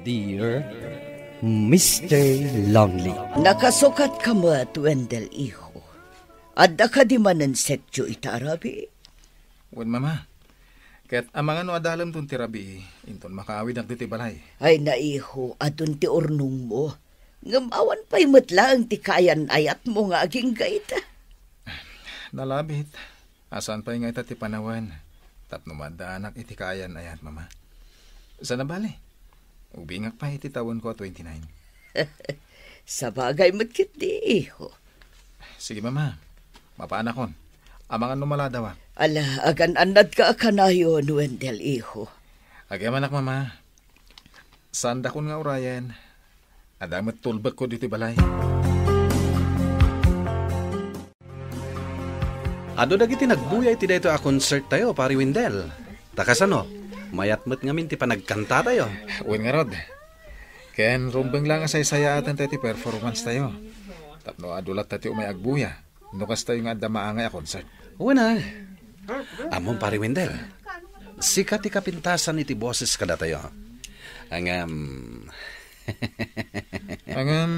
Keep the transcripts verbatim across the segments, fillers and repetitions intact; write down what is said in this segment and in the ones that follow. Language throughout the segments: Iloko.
Dear Mister Lonely. Nakasukat ka met, Wendell, iho. Adda kadi manen setyo ita a rabii? Wen, Mama. Ket amangan no adalemton ti rabii, inton makaawidak ditoy balay. Ay, naiho, adun ti urnongmo. Ngem awan pay met laeng ti kaayan-ayatmo nga agingga ita. Nalabit. A saan pay nga ita ti panawen tapno maaddaanak iti kaayan-ayat, Mama. Sana bale, ubingak pay iti tawenko a twenty-nine. Sabagay met ketdi, iho. Sige, Mama. Mapaanakon. Amangan no maladawak. Ala, agan-annadka a kanayon, Wendell, iho. Agyamanak, Mama. Saandakon nga urayen. Adda met tulbekko ditoy balay. Adu dagiti nagbuya iti daytoy a concert tayo, Pari Wendell. Ta kasano? Mayat met ngamin ti panagkanta tayo. Wen ngarud. Ken rumbeng la nga saysayaaten tayo ti performance tayo. Tapno adu latta ti umay agbuya. No kastoy nga adda maangay a concert. Wen a. Ammom, Pari Wendell. Sika ti kapintasan iti boses kadatayo. Ngem, Ngem,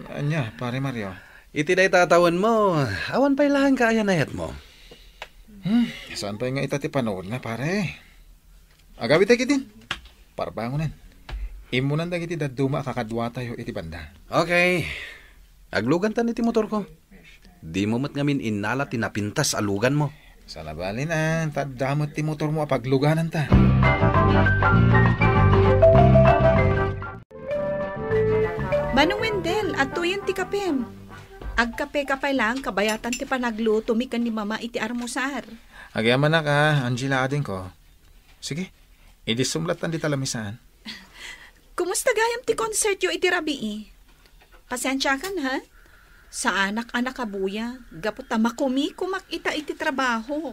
ania, Pari Mario? Iti dayta a tawenmo, awan pay laeng kaayan-ayatmo. Hmm, saan pay nga ita ti panawen na, pare? Agawid ta ketdin. Parbangonen. Immunan dagiti dadduma a kakaduatayo iti banda. Okay. Aglugantan iti motorko. Dimo met ngamin innala ti napintas a luganmo. Sana bale na, ta adda met ti motormo a paglugananta. Manong Wendel, adtoyen ti kapem. Agkape ka pay laeng kabayatan ti panaglutomi ken ni Mama iti armusar. Agyamanak a, Angela, adingko. Sige, idissum lattan dita lamisaan. Kumusta gayam ti konsertyo iti rabii? Pasensiakan, ha? Saanak a nakabuya, gapu ta makumikumak ita iti trabaho.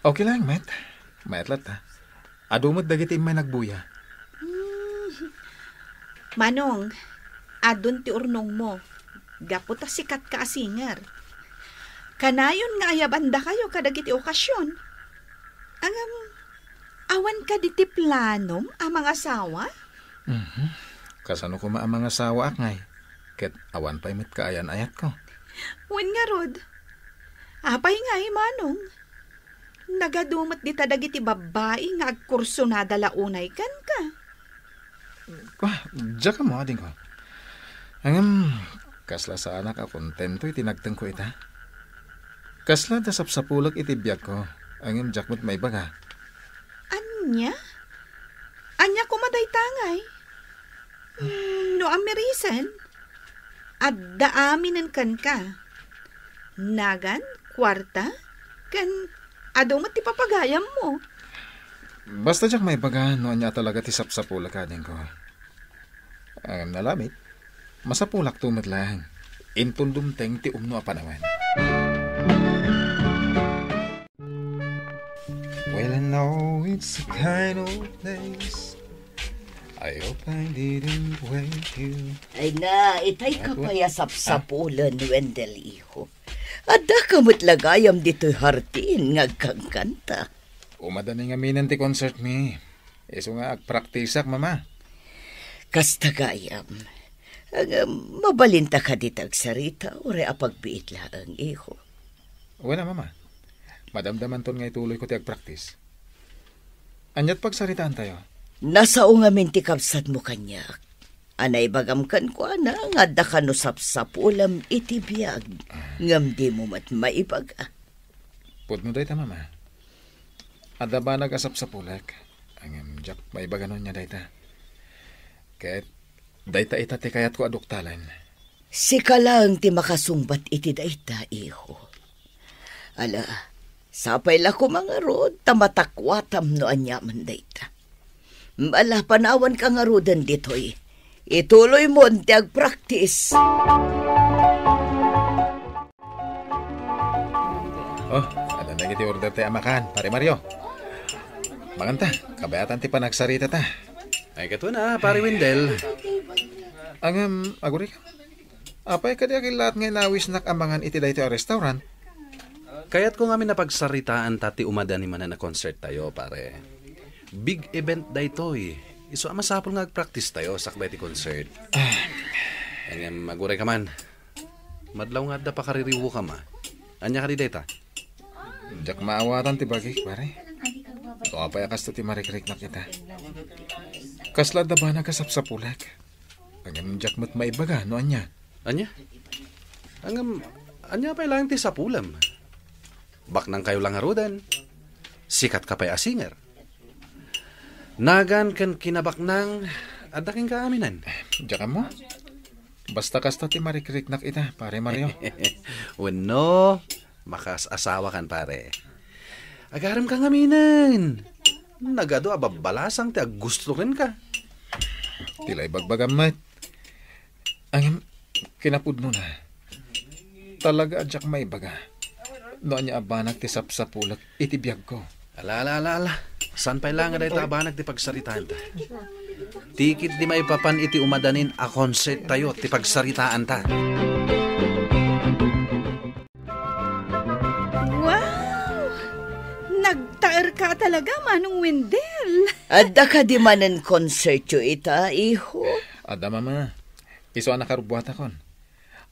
Okay lang, met. Mayat latta. Adu met dagiti immay nagbuya. Hmm. Manong, adun ti urnongmo. Gapu ta sikatka a singer. Kanayon nga ayabandakayo kadagiti okasion. Ngem, awan kadi ti planom a mangasawa? Mhm. Kasano koma a mangasawaak ngay? Ket awan pay met kaayan-ayatko. Wen ngarud. Apay ngay, Manong? Nagadu met dita dagiti babbai nga agkursunada la unay kenka. Kua, diak ammo, adingko. Ngem, kasla saanak a kontento iti nagtengko ita. Kasla adda sapsapulek iti biagko, ngem diak met maibaga. Ania? Ania koma dayta ngay? Hmm, no ammirisan, adda aminen kenka. Nagan, kuarta, ken adu met ti papagayammo. Basta diak maibaga no ania talaga ti sapsapulek, adingko. Ngem nalabit, masapulakto met laeng. Inton dumteng ti umno a panawen. Well, I know it's a kind of place I hope I didn't wake you. Ay na, itay ka At wa- pay a sapsapulen, Wendel, iho. Adda ka met la gayam ditoy hardin nga agkankanta. Umadani ngaminen ti concert mi. Isu nga agpraktisak, Mama. Kasta gayam. Ngem, mabalinta kadi ti agsarita, uray a pagbiit laeng, iho. Wen a, Mama. Madamdamanton nga ituloyko ti agpraktis. Aniat pagsaritaantayo? Nasao ngamin ti kabsatmo kaniak. A naibagam kenkuana nga adda kano sapsapulem iti biag, ngem dimo met maibaga. Pudno dayta, Mama. Adda banag a sapsapulek, ngem diak maibaga no ania dayta. Ket dayta ita ti kayatko a duktalen. Sika laeng ti makasungbat iti dayta, iho. Ala, sapay la koma ngarud ta matakuatam no aniaman dayta. Ala, panawanka ngaruden ditoy. Ituloymon ti agpraktis. Oh, adda dagiti order ti amakan, Pare Mario. Manganta, kabayatan ti panagsaritata. Ay, katuan a, Pare Wendel. Ngem, agurika. Apay kadi a killaat nga inawisnak a mangan iti daytoy a restaurant? Kayatko ngamin a pagsaritaanta ti umadani manen a concert tayo, pare. Big event daytoy. Isu a masapul nga agpraktistayo sakbay ti concert. Ngem aguray ka man. Madlaw nga adda pakaririwokam, a. Ania kadi dayta? Diak maawatan ti bagik, pare. No apay a kasta ti marikriknak ita. Kasla adda banag a sapsapulek. Ngem diak met maibaga no ania. Ania? Ngem, ania pay laeng ti sapulem? Baknangkayo la ngaruden. Sikatka pay a singer. Nagan ken kinabaknang, adda kenka aminen. Diak ammo. Basta kasta ti marikriknak ita, Pare Mario. Wenno, makas-asawakan, pare. Agarem ka ngaminen. Nagadu a babbalasang ti aggusto kenka. Ti la ibagbagam met. Ngem, kinapudnona, talaga a diak maibaga no ania a banag ti sapsapulek iti biagko. Ala, ala, ala, ala. Saan pay la nga dayta a banag ti pagsaritaanta? Tikit di maipapan iti umadanin a concert tayo ti pagsaritaanta. Wow! Nagtaer ka talaga, Manong Wendell. Adda kadi manen konsertyo ita, iho? Adda, Mama. Isu a nakarubbuatakon.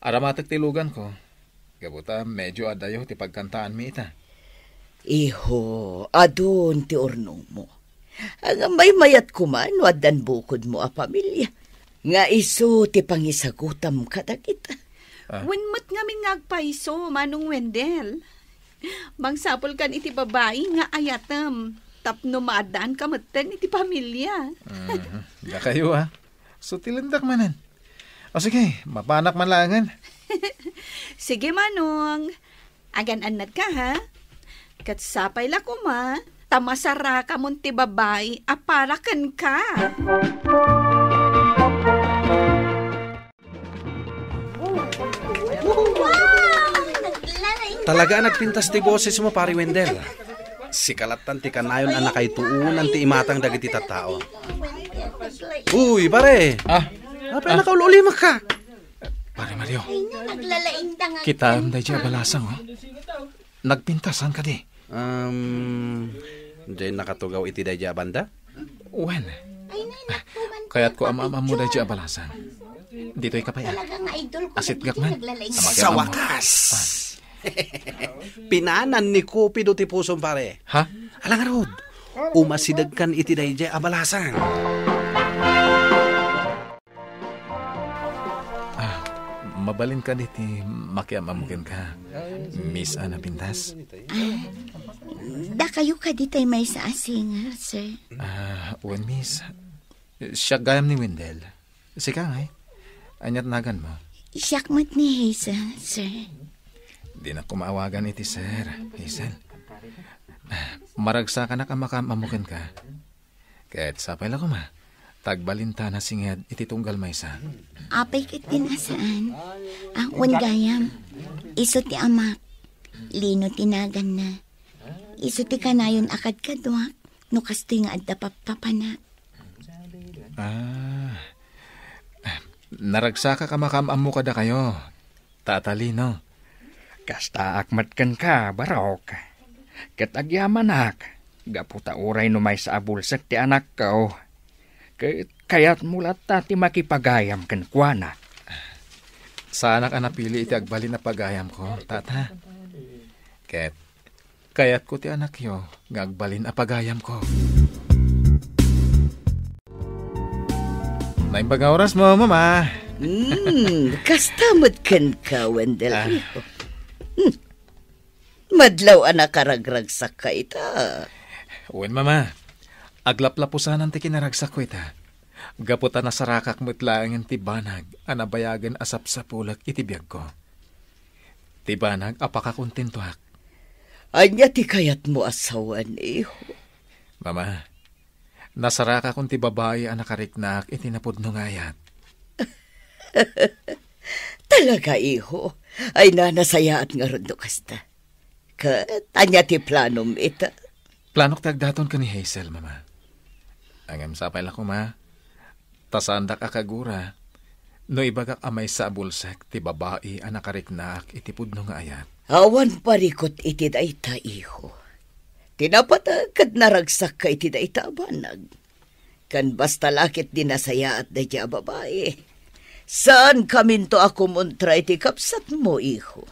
Aramatek ti luganko. Gapu ta medyo adayo ti pagkantaanmi ita. Iho, adun ti urnongmo. Ngem maymayat koma no addan bukodmo a pamilia nga isu ti pangisagutam kadagita. Ah. Wen met ngamin nga agpayso, Manong Wendell. Mangsapulkan iti babai nga ayatem tapno maaddaanka metten iti pamilia. Mhm. Dakayo, ah. Sutilendak manen. O sige, mapanak man laengen. Sige, Manong. Agan-annadka, ha? Ket sapay la koma, ta masarakamon ti babai a para kenka. Talaga a nagpintas ti bosesmo, Pare Wendell. Sika lattan ti kanayon a nakaituonan ti imatang dagiti tattao. Uy, pare! Ah. Apay a nakaul-ulimakka? Pare Mario, kitaem daydiay a balasang, oh. Nagpintas, saan kadi? Um, diay nakatugaw iti daydiay a banda? Wen. Kayatko a maam-ammo daydiay a balasang. Ditoy ka pay, ah. Asitgak man. Sa wakas! Ah. Pinanan ni Cupido ti pusom, pare. Ha? Ala ngarud, umasidegkan iti daydiay a balasang. Ah, mabalin kadi ti makiam-ammo kenka, Miss Ana Pintas? Ah, dakayo kadi tay maysa a singer, sir? Ah, wen, Miss. Siak gayam ni Wendell. Sika ngay? Aniat naganmo? Siak met ni Hazel, sir. Dinak koma awagan iti sir, Hazel. Ah, maragsakanak a makaam-ammo kenka. Ket sapay la koma, ta agbalinta nasinged iti tunggal maysa. Apay ket din a saan. Ah, wen gayam, isu ti amak, Lino ti naganna. Isu ti kanayon a kadkaduak, no kastoy nga adda pappapanak. Ah, naragsakak a makaam-ammo kadakayo, Tata Lino. Kastaak met kenka, Barok. Ket agyamanak, gapu ta uray no maysa a bulsek ti anakko, ket kayatmo latta ti makipagayam kenkuana. Saanak a napili iti agbalin a pagayamko, Tata. Ket kayatko ti anakyo nga agbalin a pagayamko. Naimbag nga orasmo, Mama. Hmm, kasta met kenka, Wendell. Ah. Hmm. Madlaw a nakaragragsakka ita. Wen, Mama. Aglaplapusanan ti kinaragsakko ita. Gapu ta nasarakak met laengen ti banag a nabayagen a sapsapulek iti biagko. Ti banag a pakakontentoak. Ania ti kayatmo a sawen, iho? Mama, nasarakakon ti babai a nakariknaak iti napudno nga ayat. Talaga, iho? Ay, na, nasayaat ngarud no kasta. Ket ania ti planom ita? Planok ti agdaton ken ni Hazel, Mama. Ngem sapay la koma, ta saandak a kagura no ibagak a maysa a bulsek ti babai a nakariknaak iti pudno nga ayat. Awan parikut iti dayta, iho. Ti napateg ket naragsakka iti dayta a banag. Ken basta la ketdi nasayaat daydiay a babai, saankaminto a kumontra iti kabsatmo, iho.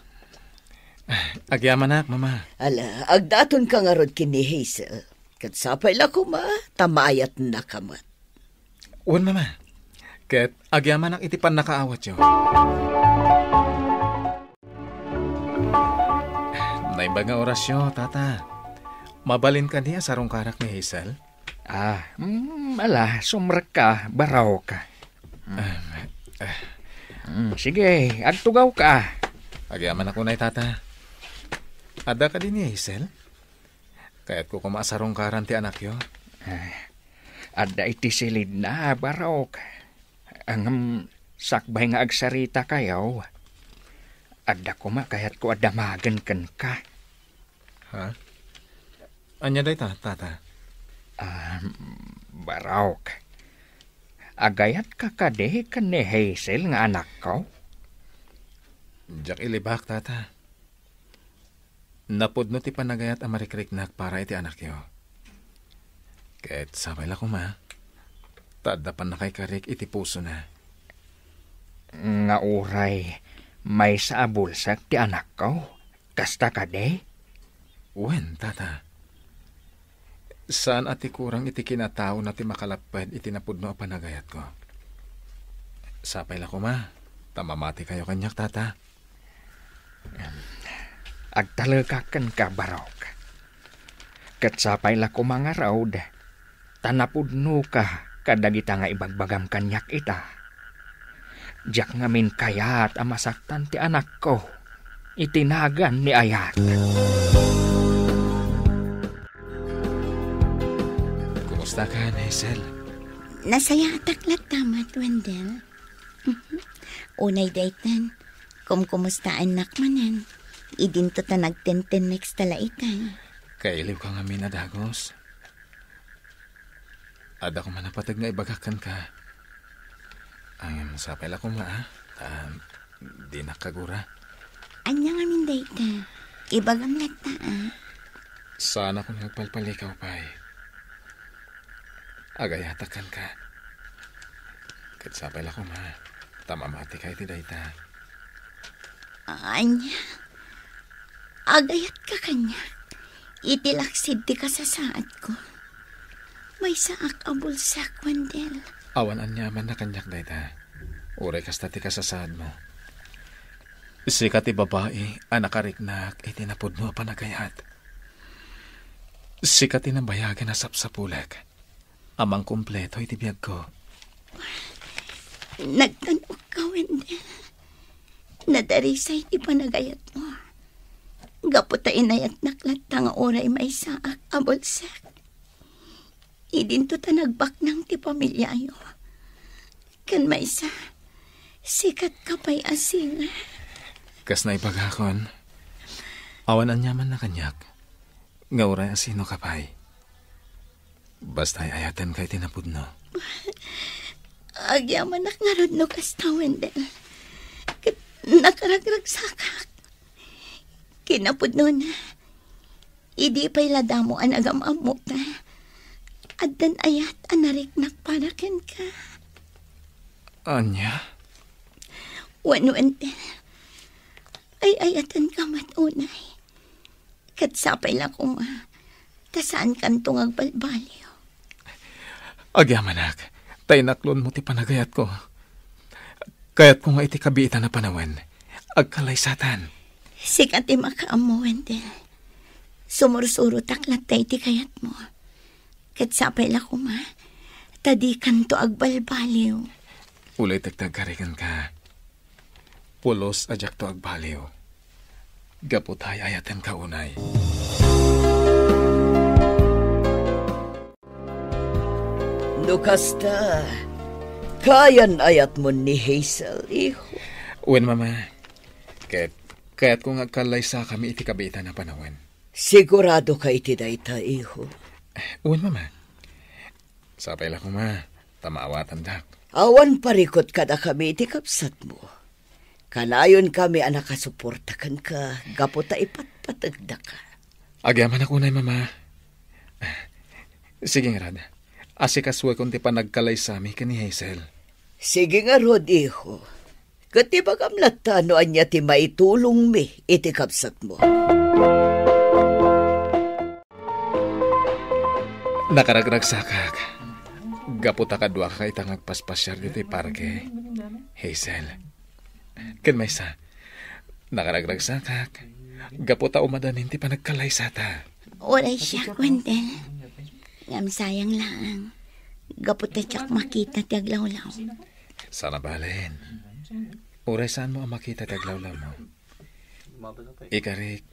Agyamanak, Mama. Ala, agdatonka ngarud ken ni Hazel. Ket sapay la koma, ta maayatnaka met. Wen, Mama. Ket agyamanak iti pannakaawatyo. Naimbag nga orasyo, Tata. Mabalin kadi a sarungkarak ni Hazel? Ah, mm, ala, sumrekka, baraok. Mm. Ah, ah. Mm, sige, agtugawka. Agyamanak unay, Tata. Adda kadi ni Hazel? Kayatko koma a sarungkaran ti anakyo. Ah, adda iti silidna, baraok. Ngem sakbay nga agsaritakayo, adda koma kayatko a damagen kenka. Ha? Ania dayta, Tata? Ah, baraok. Agayatka kadi ken ni Hazel nga anakko? Diak ilibak, Tata. Napudno ti panagayat a marikriknak para iti anakyo. Ket sapay la koma, ta adda pannakaikarik iti pusona. Nga uray maysa a bulsek ti anakko, kasta kadi? Wen, Tata. Saan a ti kurang iti kinataona ti makalapped iti napudno a panagayatko. Sapay la koma, ta mamatikayo kaniak, Tata. Agtalekak kenka, baraok. Ket sapay la koma ngarud, ta napudnoka kadagita nga ibagbagam kaniak ita. Diak ngamin kayat a masaktan ti anakko iti nagan ni ayat. Kumusta ka, Hazel? Nasayaatak latta met, Wendell. Unay daytan, kumkumustaannak manen. Idinto ta nagtentennex ta la itan. Kailiwka ngamin a dagus. Adda koma napateg nga ibagak kenka. Ngem sapay la koma, a, ta dinak kagura. Ania ngamin dayta? Ibagam latta, a. Saanakon nga agpalpalikaw pay. Agayatak kenka. Ket sapay la koma, ta mamatika iti dayta. Ania? Agayatka kaniak? Iti laksid ti kasasaadko. Maysaak a bulsek, Wendell. Awan aniamanna kaniak dayta. Uray kasta ti kasasaadmo. Sika ti babai a nakariknak iti napudno a panagayat. Sika ti nabayagen a sapsapulek a mangkumpleto iti biagko. Nagtan-okka, Wendell. Nadarisay ti panagayatmo. Gapu ta inayatnak latta nga uray maysaak a bulsek. Idinto ta nagbaknang ti pamiliayo. Ken maysa, sikatka pay a singer. Kas naibagakon, awan aniamanna kaniak, nga uray a sinoka pay. Basta ay-ayatenka iti napudno. Agyamanak ngarud no kasta, Wendell. Ket nakaragragsakak. Kinapudnona, idi pay la damo a nagam-ammota, addan ayat a nariknak para kenka. Ania? Wen, Wendell, ay-ayatenka met unay. Ket sapay la koma, ta saankanto nga agbalbaliw. Agyamanak, ta inaklonmo ti panagayatko. Kayatko nga iti kabiitan a panawen, agkallaysatan. Sika ti makaammo, Wendell. Sumursurotak latta iti kayatmo. Ket sapay la koma, ta dikanto agbalbaliw. Ulitek ti agkari kenka. Pulos a diakto agbaliw. Gapu ta ay-ayatenka unay. No kasta, kayan-ayatmo ni Hazel, iho. Wen, Mama. Ket kayatko nga agkallaysakami iti kabiitan a panawen. Sigurado ka iti dayta, iho? Wen, Mama. Sapay la koma, ta maawatandak. Awan parikut kadakami iti kabsatmo. Kanayonkami a nakasuporta kenka gapu ta ipatpategdaka. Agyamanak unay, Mama. Sige ngarud. Asikasuekon ti panagkalaysami ken ni Hazel. Sige ngarud, iho. Ket ibagam latta no ania ti maitulongmi iti kabsatmo. Nakaragragsakak. Gapu ta kaduaka ita nga agpaspasiar ditoy parke, Hazel. Ken maysa, nakaragragsakak. Gapu ta umadanin ti panagkalaysata. Uray siak, Wendell. Ngem sayang laeng. Gapu ta diak makita ti aglawlaw. Saan a balen. Uray saanmo a makita ti aglawlawmo. Ikarik,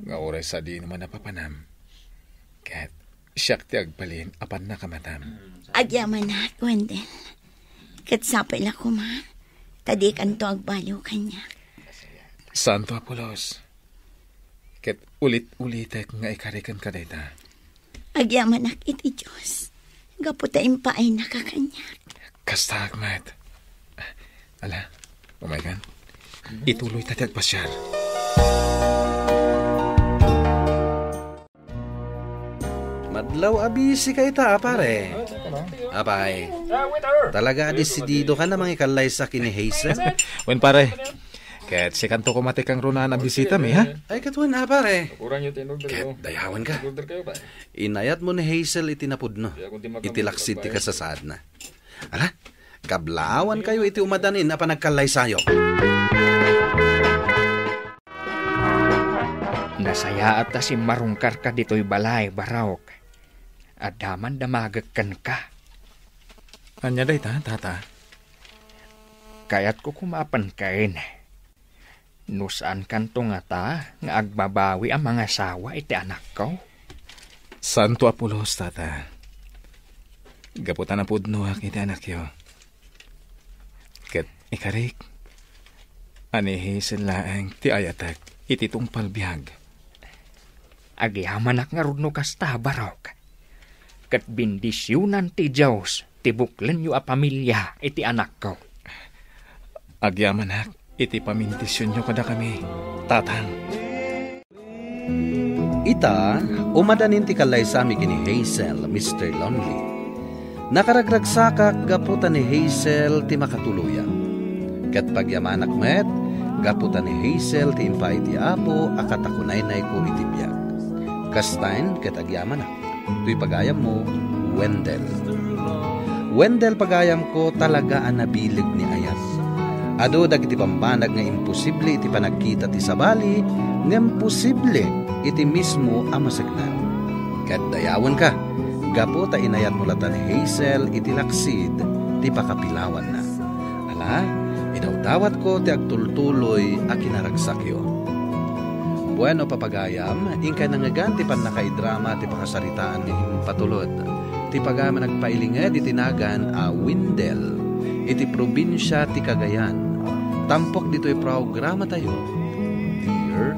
nga uray sadino man a papanam. Ket siak ti agbalin a pannakamatam. Agyamanak, Wendell. Ket sapay la koma, ta dikanto agbaliw kaniak. Saanto a pulos. Ket ulit-ulitek nga ikariken kadayta. Agyamanak iti Dios, gapu ta impaaynak a kaniak. Kastaak met. Ala, umaykan. Ituloy ta ti agpasiar. Madlaw a busy ka ita, a pare. Apay, talaga a desidido ka na mangikallaysa ken ni Hazel? Wen, pare. Ket sikanto koma ti kangrunaan a bisitami, ha? Ay, ket wen, a pare. Ket dayawen ka. Inayatmo ni Hazel iti napudno, iti laksid ti kasasaadna. Ala, kablaawankayo iti umadanin a panagkallaysayo. Nasayaat ta simmarungkarka ditoy balay, Barok. Adda man damagek kenka. Ania dayta, tata? Kayatko koma a penkaen. No saankanto ngata nga agbabawi a mangasawa iti anakko? Saanto a pulos, tata. Gapu ta napudnoak iti anakyo. Ket ikarik, a ni Hazel laeng ti ayatek iti tungpal biag. Agyamanak ngarud no kasta, Barok. Ket bendisionan ti Dios ti buklenyo a pamilia iti anakko. Agyamanak iti pamindisionyo kadakami, Tatang. Ita, umadanin ti kallaysami ken ni Hazel, Mister Lonely. Nakaragragsakak gapu ta ni Hazel ti makatuloyak. Ket pagyamanak met gapu ta ni Hazel ti impaay ti Apo a katakunaynayko iti biag. Kastaen ket agyamanak. Toy pagayammo, Wendell. Wendell, pagayamko, talaga a nabileg ni ayat. Adu dagiti bambanag nga imposible iti panagkita ti sabali, ngem posible iti mismo a maseknan. Ket dayawenka, gapu ta inayatmo latta ni Hazel iti laksid ti pakapilawanna. Ala, idawdawatko ti agtultuloy a kinaragsakyo. Bueno, papagayam, inkay nangngegan ti pannakaidrama ti pakasaritaan nga impatulod. Ti pagayam a nagpailinged iti nagan a Windel, iti probinsia ti Cagayan. Tampok ditoy programatayo, Dear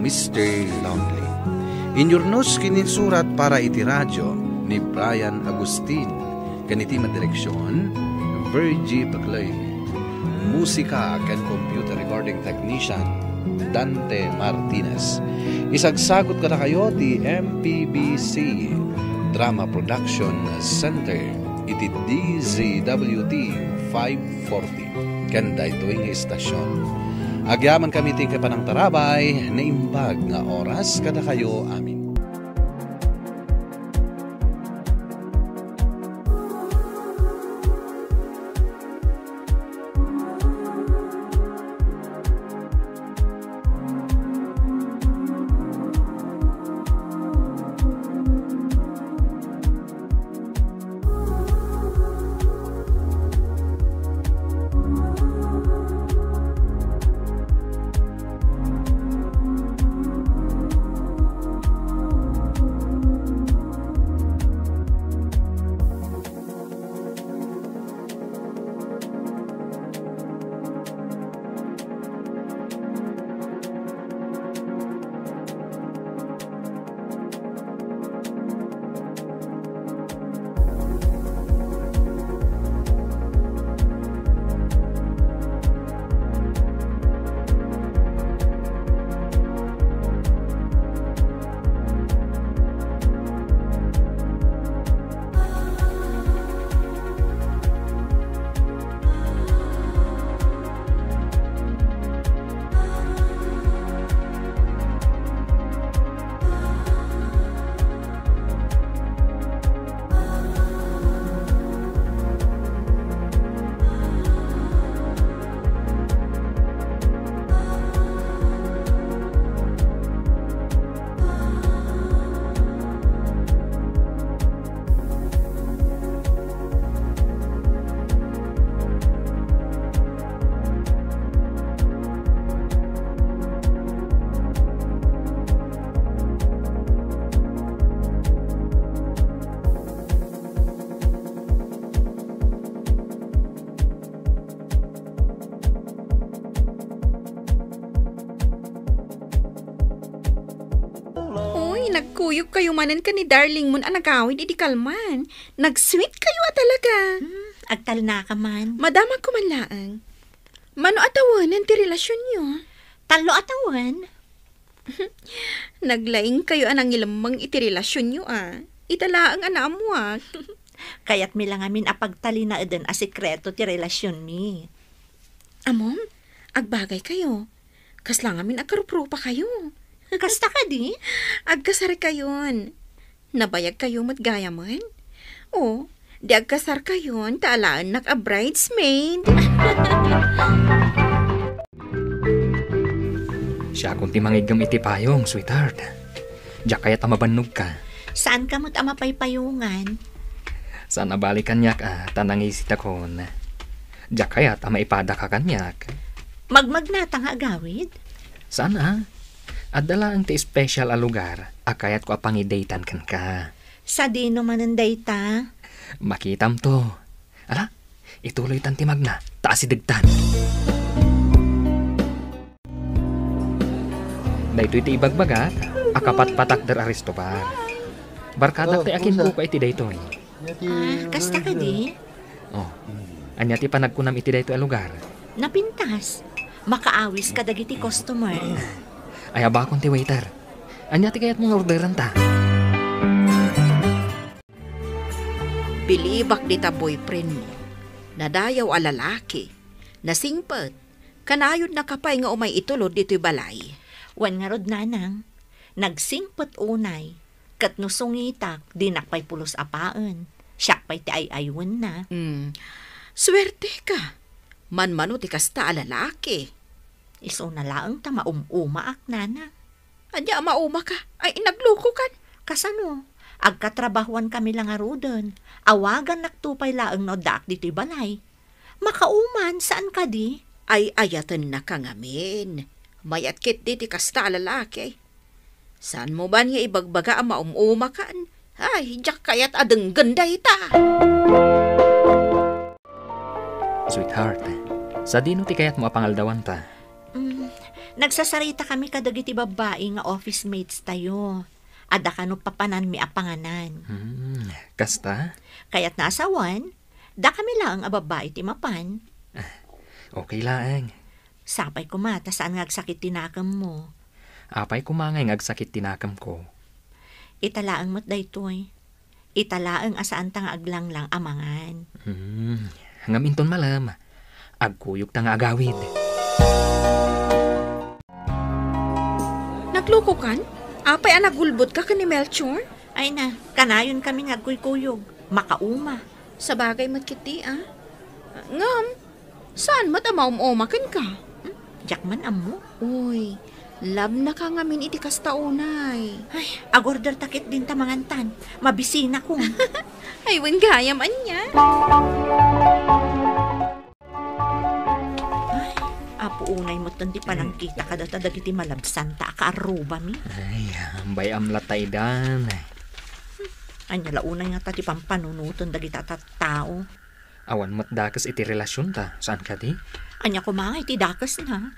Mister Lonely. Inyurnos ken insurat para iti radio ni Brian Agustin. Ken iti madireksion, Virgie Paclay. Musika ken computer recording technician, Dante Martinez. Isagsagut kadakayo ti M P B C Drama Production Center iti D Z W T five forty. Ken daytoy nga istasion. Agyamankami ti panangtarabay, naimbag nga oras kadakayo amin. Nagkuyogkayo manen ken ni darlingmon a nagawid idi kalman. Nag-sweet kayo a talaga. Hmm, agtalnaka man. Madamagko man laeng. Mano a tawenen ti relasionyo? Tallo a tawen. Naglaingkayo a nangilemmeng iti relasionyo, a. Ita laeng a naammuak. Kayatmi la ngamin a pagtalinaeden a sekreto ti relasionmi. Ammom, agbagaykayo. Kasla ngamin agkaruprupa kayo. Kasta kadi? Agkasar kayon. Nabayag kayo met gayamen? O, di agkasar kayon ta alaennak a bridesmaid. Siakon ti mangiggem iti payong, sweetheart. Diak kayat a mabannogka. Saanka met a mapaypayongan? Saan a bali kaniak, a, ta nangisitakon. Diak kayat a maipadaka kaniak. Magmagnata nga agawid? Saan a? Adda laeng ti special a lugar a kayatko a pangidatean kenka. Sadino manen dayta? Makitamto. Ala, ituloytan ti magna, ta asidegtan. Daytoy ti ibagbagak a kapatpatakder a resto bar. Barkadak ti akinkuka iti daytoy. Ah, kasta kadi? Oh. Ania ti panagkunam iti daytoy a lugar? Napintas. Makaawis kadagiti customer. Ay, abakon ti waiter. Ania ti kayatmo nga orderanta? Bilibak dita boyfriend mo. Nadayaw a lalaki. Nasingpet. Kanayodnaka pay nga umay itulod ditoy balay. Wen ngarud, nanang, nagsingpet unay, ket no sungitak, dinak pay pulos a paen. Siak pay ti ay-aywenna. Hmm. Suerteka. Manmano ti kasta a lalaki. Isuna laeng ta maum-umaak, nanang. Ania a maumaka? Ay, naglukokan. Kasano? Agkatrabahuan kami la ngaruden. Awagannak to pay laeng no addaak ditoy balay. Makauman, saan kadi? Ay, ayatennaka ngamin. Mayat ketdi ti kasta a lalaki. Saanmo ban nga ibagbaga a maum-umakan? Ay, diak kayat a denggen dayta. Sweetheart, sadino ti kayatmo a pangaldawanta? Mm, nagsasarita kami kadagiti babbai nga office mates tayo. Adda kano papananmi a panganan. Hmm, kasta? Kayatna a sawen, dakami laeng a babbai ti mapan. Ah, okay laeng. Sapay koma ta saan nga agsakit ti nakemmo. Apay koma ngay nga agsakit ti nakemko? Ita laeng met daytoy. Ita laeng a saanta nga aglanglang a mangan. Hmm, ngem inton malem, agkuyogta nga agawid. Naglukokan? Apay a nagulbotka ken ni Melchor? Ay na, kanayon kami nga agkuykuyog. Makauma. Sabagay met ketdi, a. Ngem, saan met a maum-uma kenka? Hmm? Diak man ammo. Uy, love na ka ngamin iti kasta unay. Ay, agorder ta ketdin ta mangantan. Mabisinakon. Ay, wen gayam ania. Ay, Apo unay metten ti panangkita kadata dagiti malabsanta a kaarrubami. Ay, bayam latta idan. Ania la unay ngata ti pampanunoten dagita tattao? Awan met dakes iti relasionta, saan kadi? Ania koma nga iti dakesna?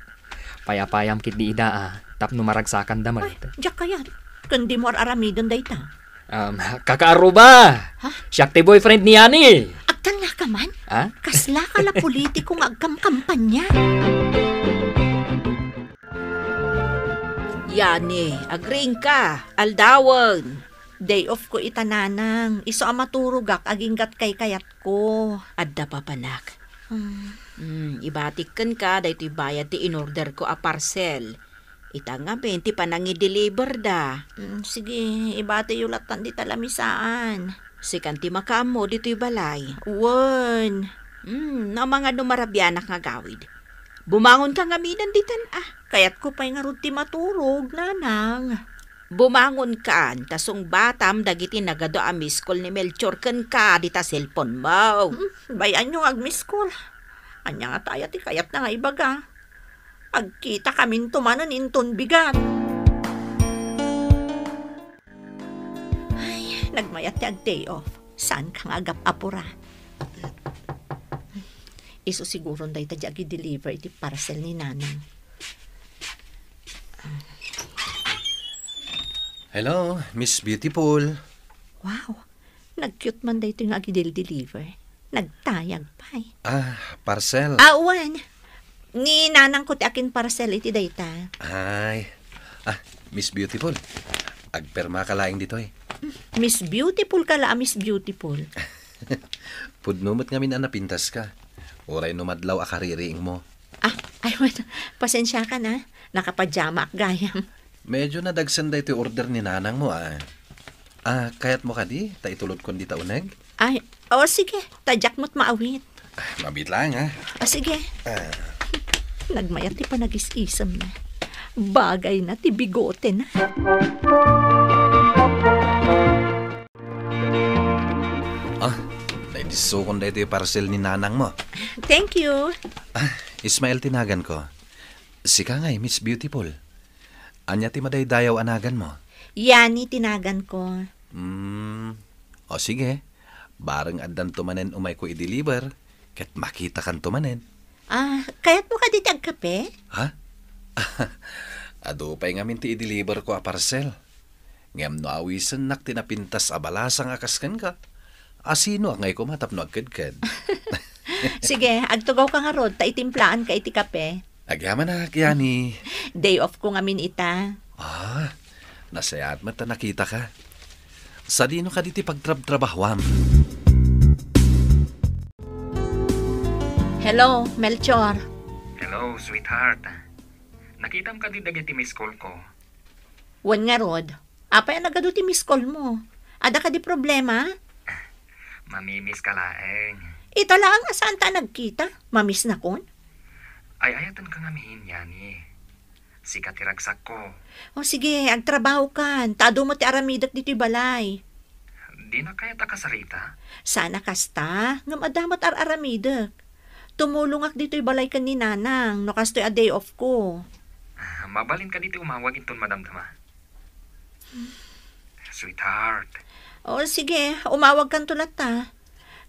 Payapayam ketdi ida a, tapno maragsakanda met. Ay, diak kayat. Ken dimo ar-aramiden dayta. Um, kakaaruba! Ha? Siak ti boyfriend ni Yani! Agtalnaka man? Ha? Kasla ka la politiko nga agkamkampanya. Yani, agriingka, aldawen. Day off ko ita, nanang. Isu a maturogak aginggat kaykayatko. Adda papanak. Hmm. Hmm, ibatik kenka daytoy bayad ti inorderko a parcel. Ita ngamin ti panangideliverda. Hmm, sige, ibatiyo lattan dita lamisaan. Sikan ti makaammo ditoy balay. Wen. Hmm, no amangan no marabianak nga agawid. Bumangonka ngaminen ditan, a. Kayatko pay ngarud ti maturog, nanang. Bumangonkan, ta sungbatam dagiti nagadu a miss call ni Melchor kenka dita cellphone mo. Hmm, bay-anyo nga agmiss call. Ania ngata aya ti kayatna nga ibaga? Agkitakaminto manen inton bigat. Ay, nagmayat ti ag-day off. Saanka nga agap-apura? Isu siguron dayta ti agi-deliver iti parcel ni Nanang. Hello, Miss Beautiful. Wow, nag-cute man daytoy nga agidel-deliver. Nagtayag pay. Ah, parcel. Ah, wen. Ni nanangko ti akin-parcel iti dayta. Ay. Ah, Miss Beautiful. Agperma ka laeng ditoy. Miss Beautiful ka la, Miss Beautiful. Pudno met ngamin a napintas ka. Uray no madlaw a kaririing mo. Ah, ay, wen. Pasensiakan, ah. Nakapajamaak gayam. Medyo nadagsen daytoy order ni nanang mo, ah. Ah, kayat mo kadi ta itulodkon dita uneg? Ay, o sige, ta diak met maawit. Ah, mabit lang, ah. O sige. Ah. Nagmayat ti panagis-isemna. Bagayna ti bigotena. Ah, naidissokon daytoy parcel ni nanang mo. Thank you. Ah, Ismael ti naganko. Sika ngay, Miss Beautiful. Ania ti madaydayaw a naganmo? Yani ti naganko. Hmm. O sige. Bareng addanto manen umayko i-deliver, ket makitakanto manen. Ah, kayatmo kadi ti agkape? Ha? Adu pay ngamin ti i-deliverko a parcel. Ngem no awisennak ti napintas a balasang a kas kenka, asino ngay koma tapno agkedked? Sige, agtugawka ngarud ta itimplaanka iti kape. Agyamanak, Yani. Day off ko ngamin ita. Ah, nasayaat met ta nakitaka. Sadino kadi ti pagtrabtrabahuam? Hello, Melchor. Hello, sweetheart. Nakitam kadi dagiti miss call ko? Wen ngarud. Apay a nagadu ti miss call mo? Adda kadi problema? Mamimiss ka laeng. Ita laeng a saan ta a nagkita. Mamiss nakon? Ay-ayatenka ngamin, Yani. Sika ti ragsakko. O sige, agtrabahokan. Ta adu met ti aramidek ditoy balay. Dina kayat a kasarita? Saan a kasta, ngem adda met ar-aramidek. Tumulongak ditoy balay ken ni Nanang, no kastoy a day off ko. Ah, mabalin kadi ti umawag inton madamdama? Sweetheart. O, sige, umawagkanto latta.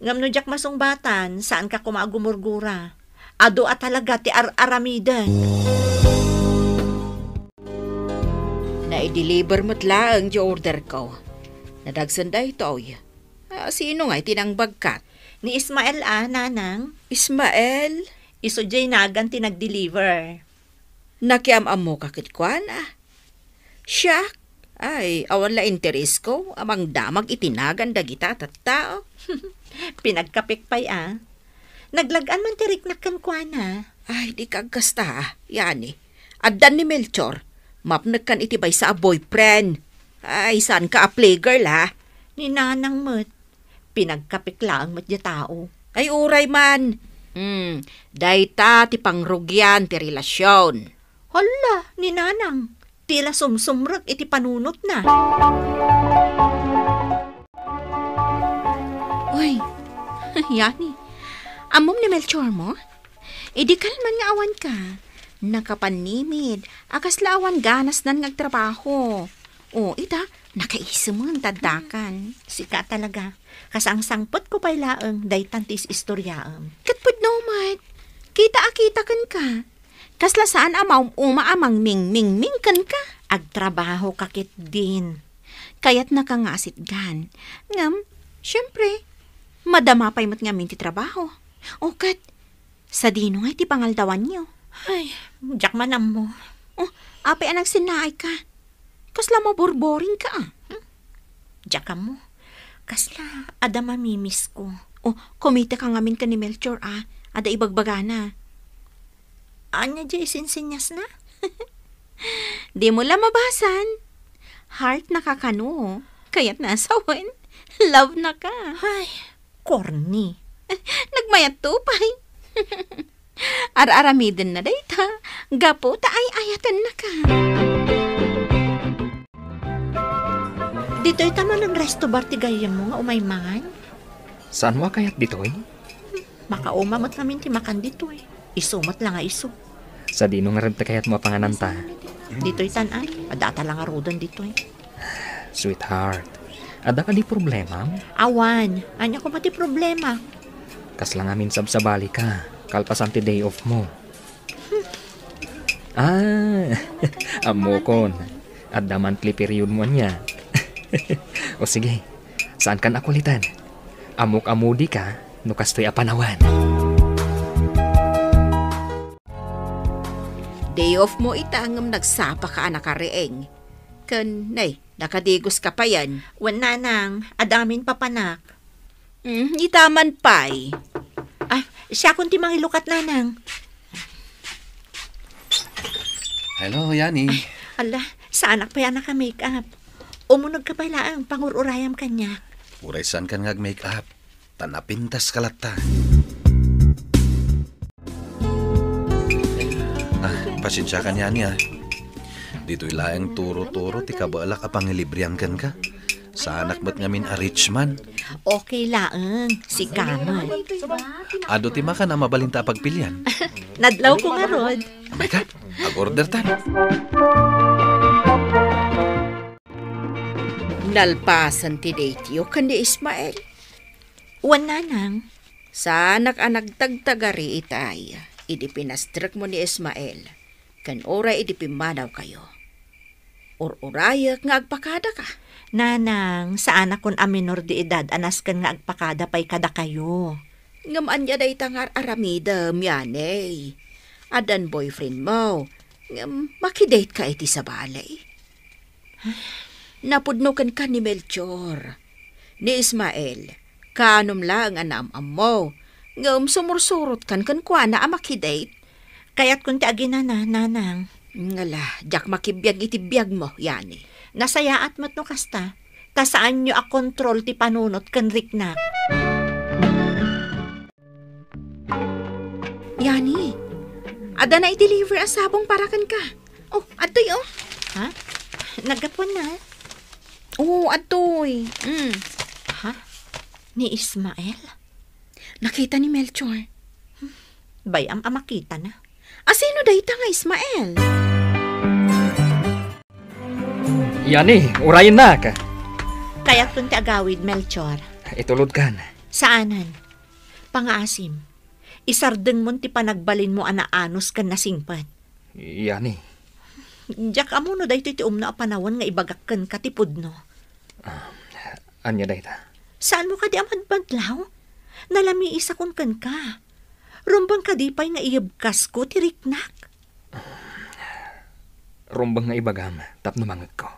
Ngem no diak masungbatan, saanka koma a gumurgura. Adu a talaga ti ar-aramiden. Naideliver met laeng ti order ko. Nadagsen daytoy. Ah, sino ngay ti nangbagkat? Ni Ismael a, Nanang. Ismael? Isu diay nagan ti nagdeliver. Nakiam-ammoka ket kuana? Siak? Ay, awan la interesko a mangdamag iti nagan dagita a tattao. Pinagkapek pay a. Naglag-an man ti riknak kenkuana. Ay, dika agkasta, Yani. Addan ni Melchor. Mapnekkan iti maysa a boyfriend. Ay, saanka a playgirl, ha? Ni Nanang met. Pinagkapek laeng met diay tao. Ay, uray man. Hmm, dayta ti pangrugian ti relasion. Hala, ni Nanang, ti la sumsumrek iti panunotna. Uy, Yani, ammom ni Melchor mo? Idi kalman nga awanka, nakapannimid a kasla awan ganasnan nga agtrabaho. O, ita, nakaisemen ta addakan. Sika talaga. Kasangsangpetko pay laeng daytan ti is-istoriaem. Ket pudno met. Kita a kita kenka. Kasla saan a maum-uma a mangmingmingming kenka. Agtrabahoka ketdin. Kayatnaka nga asitgan. Ngem, siempre, madama pay met ngamin ti trabaho. O ket, sadino ngay ti pangaldawanyo? Ay, diak man ammo. O, apay a nagsinnaayka? Kasla maborboringka, a. Hmm? Diak ammo. Kasla adda mamimisko. O, kumitaka ngamin ken ni Melchor, a. Adda ibagbagana. Ania diay isinsinniasna? Dimo la mabasan. Heartnaka kano. Kayatna a sawen. Lovenaka. Ay, corny. Nagmayatto pay. Ar-aramidenna dayta gapu ta ay-ayatennaka. Ditoy ta manen resto bar ti gayyemmo nga umay mangan? Saanmo a kayat ditoy? Makauma met ngamin ti makan ditoy. Isu met la nga isu. Sadino ngarud ti kayatmo a pangananta? Ditoy tan-an, adda ta la ngaruden ditoy. Sweetheart, adda kadi problemam? Awan, ania koma ti problema? Kasla ngamin sabsabalika, kalpasan ti day off mo. Ah, ammokon. Adda monthly period mo ania. O sige, saan kan a kulitan. Ammok a moody ka no kastoy a panawen. Day off mo ita ngem nagsapa ka a nakariing. Ken, nay, nakadigos ka payen. Wen, nanang, adda amin papanak. Mm, ita man pay. Ah, siakon ti mangilukat, nanang. Hello, Yani. Ala, saanak pay a naka-make up. Umuneg ka pay laeng, pangur-urayam kaniak. Uray saan kan nga ag-make up. Ta napintas ka latta. Ah, pasensia ka, Yani, ah. Ditoy laeng turo-turo ti kabaelak a pangilibrian kenka. Saanak met ngamin a rich man. Okay laeng, sika met. Adu ti makan a mabalinta a pagpilian. Nadlaw ko ngarud. Oh my God, ag-order tan. Nalpasen ti date yo ken ni Ismael. Wen, nanang. Saanak a nagtagtagari itay idi pinastrekmo ni Ismael, ken uray idi pimmanawkayo. Ur-urayek nga agpakadaka. Nanang, saanakon a minor de edad a nasken nga agpakada pay kadakayo. Ngem ania dayta nga ar-aramidem, Yani? Addan boyfriend mo, ngem makidate ka iti sabali. Napudno kenka ni Melchor. Ni Ismael, kaanum laeng a naam-ammo, ngem sumursurot kan kenkuana a makidate. Kayatkon ti aginana, nanang. Ngala, diak makibiag iti biagmo, Yani. Nasayaat met no kasta, ta saanyo a kontrol ti panunot ken riknak. Yani, adda na i-deliver a sabong para kenka. Oh, adtoy, oh. Ha? Naggapuan na? Oo, adtoy. Mm. Ha? Ni Ismael? Nakita ni Melchor. Bay-am a makita na. Asino dayta nga Ismael? Yani, urayennak. Kayatton ti agawid, Melchor. Itulodkan. Saanen. Pangaasim. Isardengmon ti panagbalinmo a naanus ken nasingpet. Yani. Diak ammo no daytoy ti umno a panawen nga ibagak kenka ti pudno. Ah, ania dayta? Saanmo kadi a madmadlaw? Nalamiisakon kenka. Rumbeng kadi pay nga iyebkasko ti riknak? Rumbeng nga ibagam tapno mangegko.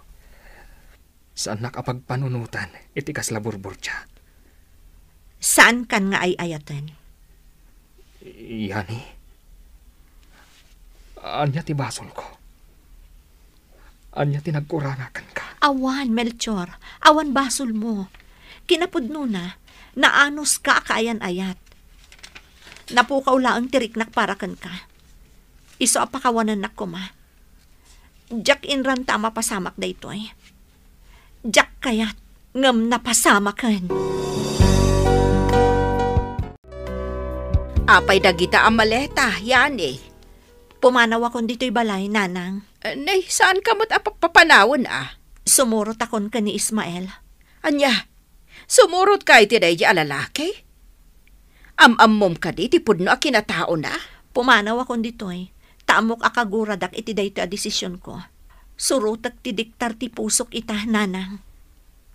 Saannak a pagpanunotan iti kasla burburtia. Saankan nga ay-ayaten. Yani, ania ti basolko? Ania ti nagkuranga kenka? Awan, Melchor. Awan basolmo. Kinapudnona, naanuska a kaayan-ayat. Napukaw laeng ti riknak para kenka. Isu a pakawanennak koma. Diak inranta a mapasamak daytoy. Diak kayat ngem napasamaken. Apay dagita a maleta, Yani? Pumanawakon ditoy balay, Nanang. Eh, nay, saanka met a pa-, papanawen a? Sumurotakon ken ni Ismael. Ania? Sumurotka iti daydi a lalaki? Am-ammom kadi ti pudno a kinataona? Pumanawakon ditoy, ta ammok a kaguradak iti daytoy a desisionko. Surotek ti diktar ti pusok ita, Nanang.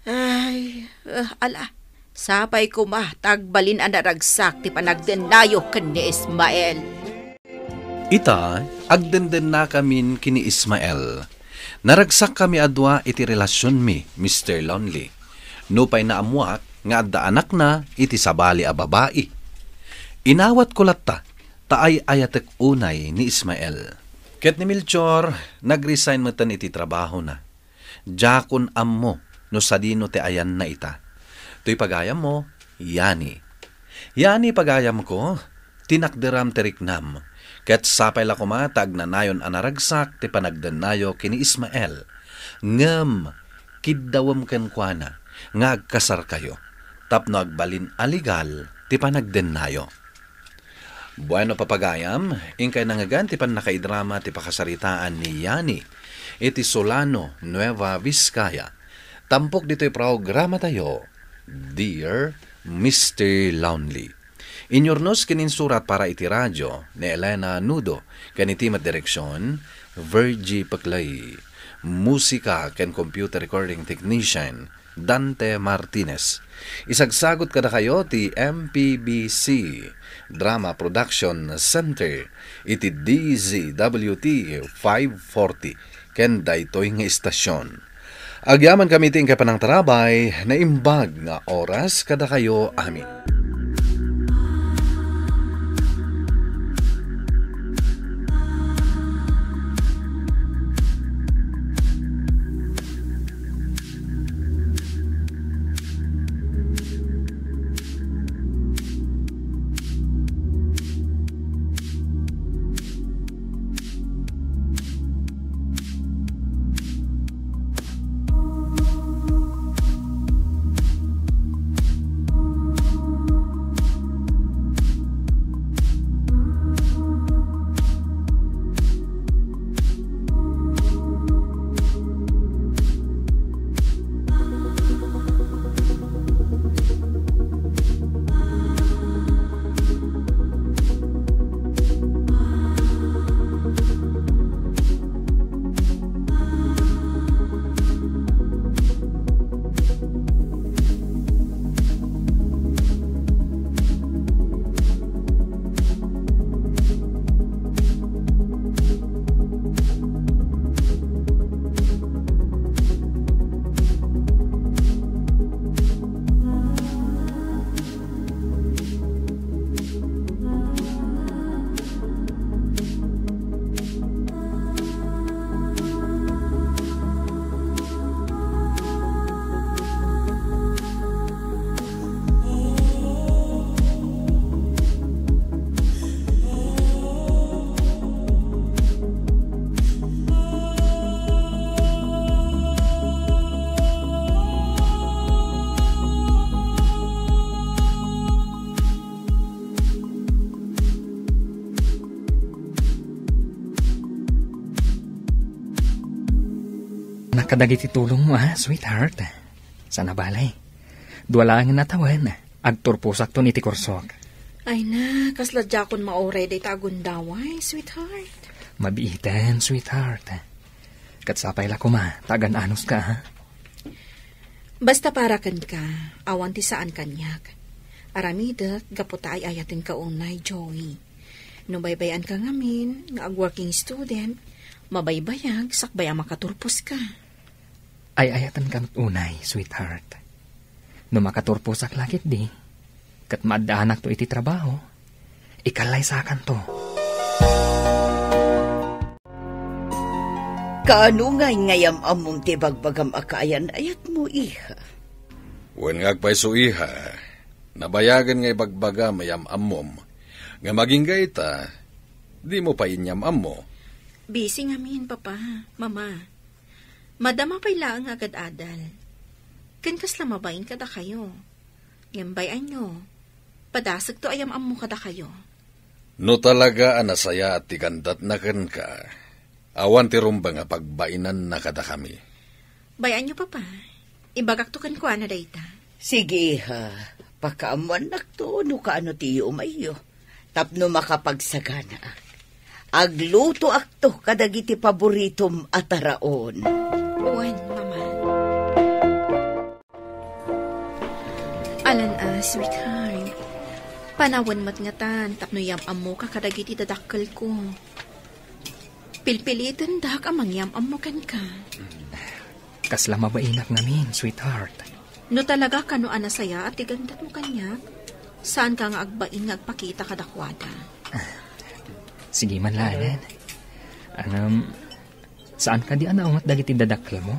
Ay, eh, ala, sapay koma ta agbalin a naragsak ti panagdennayo ken ni Ismael. Ita, agdendennakamin ken ni Ismael. Naragsakkami a dua iti relasionmi, Mister Lonely. Nupay naammoak nga adda anakna iti sabali a babai. Inawatko latta, ta ay-ayatek unay ni Ismael. Ket ni Melchor, nag-resign metten iti trabahona. Diakon ammo no sadino ti ayanna ita. Toy pagayammo, Yani. Yani, pagayamko, tinakderam ti riknam, ket sapay la koma ta agnanayon a naragsak ti panagdennayo ken ni Ismael. Ngem, kiddawem kenkuana nga agkasarkayo tapno agbalin a legal ti panagdennayo. Bueno, papagayam, inkay nangngegan ti pannakaidrama ti pakasaritaan ni Yani iti Solano, Nueva Vizcaya. Tampok ditoy programatayo, Dear Mister Lonely. Inyurnos ken insurat para iti radio ni Elena Nudo, ken iti met direksion, Virgie Peclay. musika ken computer recording technician, Dante Martinez. Isagsagut kadakayo ti M P B C Drama Production Center iti D Z W T five forty ken daytoy nga istasyon. Agyamankami iti inkay panangtarabay, naimbag nga oras kadakayo amin. Nakadagiti tulongmo, a, sweetheart. Saan a bale. Dua laengen a tawen, agturposakton iti kursok. Ay na, kasla diakon mauray dayta a gundaway, sweetheart. Mabiiten, sweetheart. Ket sapay la koma, ta agan-anuska, a? Basta para kenka, awan ti saan kaniak. Aramidek gapu ta ay-ayatenka unay, Joey. No baybay-anka ngamin nga ag-working student, mabaybayag sakbay a makaturposka. Ay-ayatenka met unay, sweetheart. No makaturposak la ketdi, ket maaddaanakto iti trabaho, ikallaysakanto. Kaano ngay nga yam-ammom ti ibagbagam a kaayan-ayatmo, iha? Wen nga agpayso, iha. Nabayagen nga ibagbagam a yam-ammom. Ngem agingga ita, dimo pay inyam-ammo. Busy ngamin, Papa, Mama. Madama pay laeng nga agad-adal. Ken kasla mabain kadakayo. Ngem bay-anyo, padasekto a yam-ammo kadakayo. No talaga a nasayaat ti gandatna kenka, awan ti rumbeng a pagbainanna kadakami. Bay-anyo, Papa. Ibagakto kenkuana dayta. Sige, iha. Pakaammoannakto no kaano ti yumayyo. Tapno makapagsaganaak. Aglutoakto kadagiti paboritom a taraon. Wen, Mama. Alan a, sweetheart. Panawen met ngatan tapno yam-ammoka kadagiti dadakkelko. Pilpilitendak a mangyam-ammo kenka. Kasla mabainak ngamin, sweetheart. No talaga kano a nasayaat ti gandatmo kaniak, saanka nga agbain nga agpakita kadakuada. Sige man laengen. Ngem, saan kadi a naunget dagiti dadakkelmo?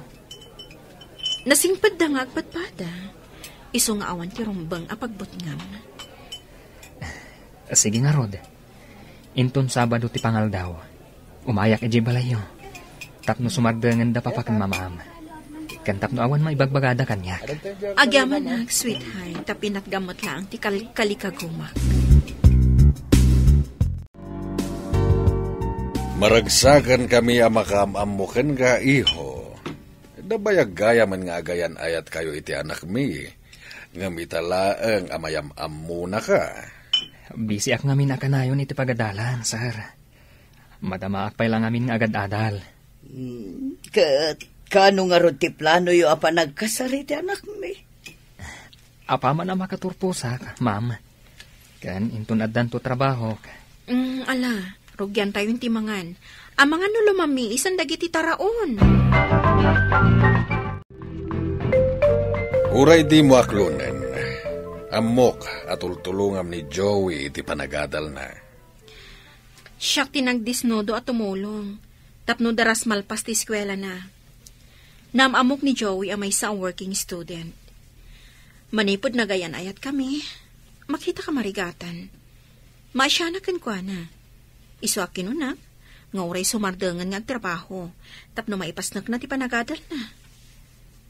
Nasingpetda nga agpadpada. Isu nga awan ti rumbeng a pagbutngam. Sige ngarud. Inton Sabado ti pangaldaw, umayak idiay balayyo. Tapno sumardengenda Papa ken Mamam. Ken tapno awan maibagbagada kaniak. Agyamanak, sweetheart, ta pinatgam met laeng ti kal-, kalikagumak. Maragsakan kami a makaam-ammo kenka, iho. Nabayag gayam nga agayan-ayatkayo iti anakmi, ngem ita laeng a mayam-ammonaka. Bisiak ngamin a kanayon iti pagadalan, sir. Madamaak pay la ngamin nga agad-adal. Hmm, ket kaano ngarud ti planoyo a panagkasar iti anakmi? Apaman a makaturposak, ma'am. Ken inton addanto trabahok. Mm, ala, rugiantayon ti mangan. Amangan no lumamiisan dagiti taraon. Uray dimo aklonen, ammok a tultulongam ni Joey iti panagadalna. Siak ti nagdisnudo a tumulong tapno daras malpas ti eskuelana. Naam-ammok ni Joey a maysa a working student. Manipud nagayan-ayatkami, makita ka marigatan. Maasianak kenkuana. Isu a kinunak nga uray sumardengen nga agtrabaho tapno maipasnekna ti panagadalna.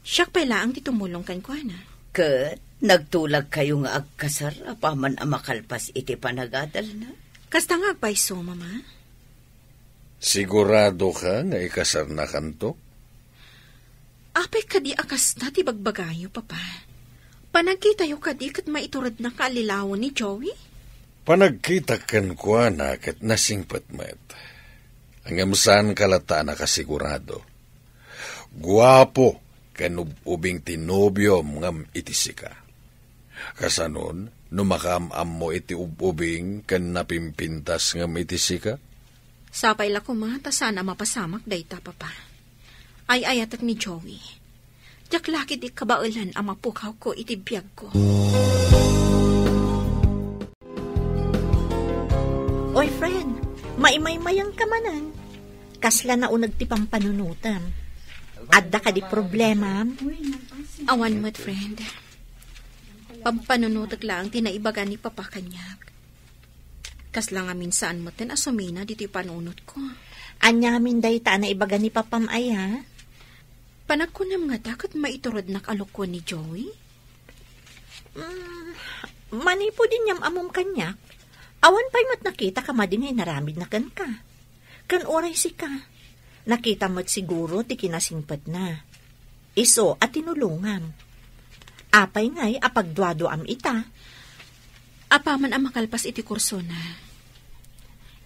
Siak pay laeng ti tumulong kenkuana. Ket nagtulagkayo nga agkasar apaman a makalpas iti panagadalna? Kasta nga agpayso, Mama. Siguradoka nga ikasarnakanto? Apay kadi a kasta ti bagbagayo, Papa? Panagkitayo kadi ket maiturednak nga allilawen ni Joey? Panagkitak kenkuana ket nasingpet met. Ngem saanka latta a nakasigurado. Guapo ken ub-ubing ti nobiom ngem iti sika. Kasanon, no makaam-ammo iti ub-ubing ken napimpintas ngem iti sika? Sapay la koma ta saan a mapasamak dayta, Papa. Ay-ayatek ni Joey. Diak la ketdi kabaelan a mapukawko iti biagko. Oy, friend, maimaymayangka manen. Kasla nauneg ti pampanunotem. Adda kadi problemam? Awan met, friend. Pampanunotek laeng ti naibaga ni Papa kaniak. Kasla ngamin saan metten a sumina ditoy panunotko. Ania ngamin dayta a naibaga ni Papam aya? Panagkunam ngata ket maiturednak a lukuen ni Joey? Mm, manipud inyam-ammom kaniak, awan pay met nakitak a madi nga inaramidna kenka. Ken uray sika, nakitam met siguro ti kinasingpetna. Isu a tinulongam. Apay ngay a pagduaduaam ita? Apaman a makalpas iti kursona,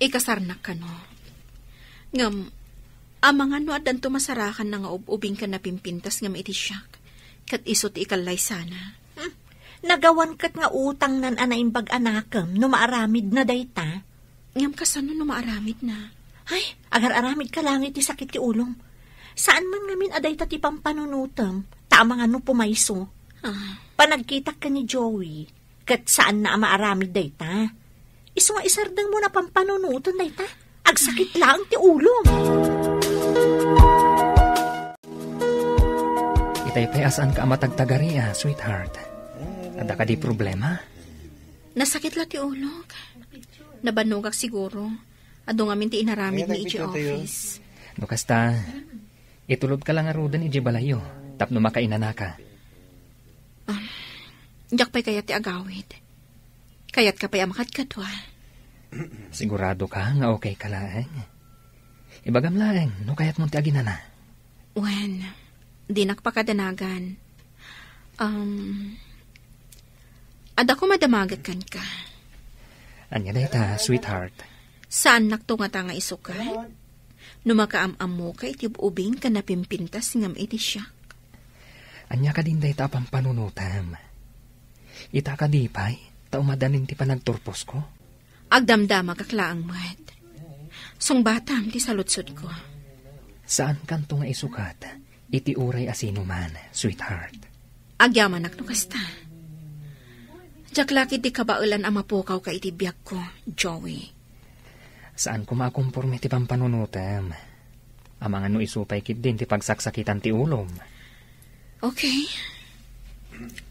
ikasarnak kano. Ngem, amangan no addanto masarakanna nga ub-ubing ken napimpintas ngem iti siak, ket isu ti ikallaysana. Hmm. Nagawan ket nga utangnan a naimbag a nakem no maaramidna dayta. Ngem kasano no maaramidna? Ay, agar-aramidka laeng iti sakit ti ulom. Saan man ngamin a dayta ti pampanunotem, ta amangan no pumayso. Ah. Panagkitak ken ni Joey, ket saanna a maaramid dayta. Isu nga isardengmo a pampanunoten dayta, agsakit laeng ti ulom. Itay pay a saanka a matagtagari, a, sweetheart. Adda kadi problema? Nasakit la ti ulok. Nabannogak siguro. Adu ngamin ti inaramidmi iti office. No kasta, itulodka la ngaruden iti balayyo tapno makainanaka. Ah, diak pay kayat ti agawid. Kayatka pay a makadkadua? Siguradoka nga okayka laeng? Ibagam laeng no kayatmon ti aginana. Wen, dinak pakadanagan. Um, adda koma damagek kenka. Ania dayta, sweetheart? Saannakto ngata nga isukat? No makaam-ammoka iti ub-ubing ken napimpintas ngem iti siak. Ania kadin dayta a pampanunotem? Ita kadi pay, ta umadanin ti panagturposko? Agdamdamagak laeng met. Sungbatam ti saludsodko. Saankanto nga isukat iti uray a sinuman, sweetheart. Agyamanak no kasta. Diak la ketdi kabaelan a mapukawka iti biagko, Joey. Saan koma a komporme ti pampanunotem. Amangan no isu pay ketdin ti pagsaksakitan ti ulom. Okay.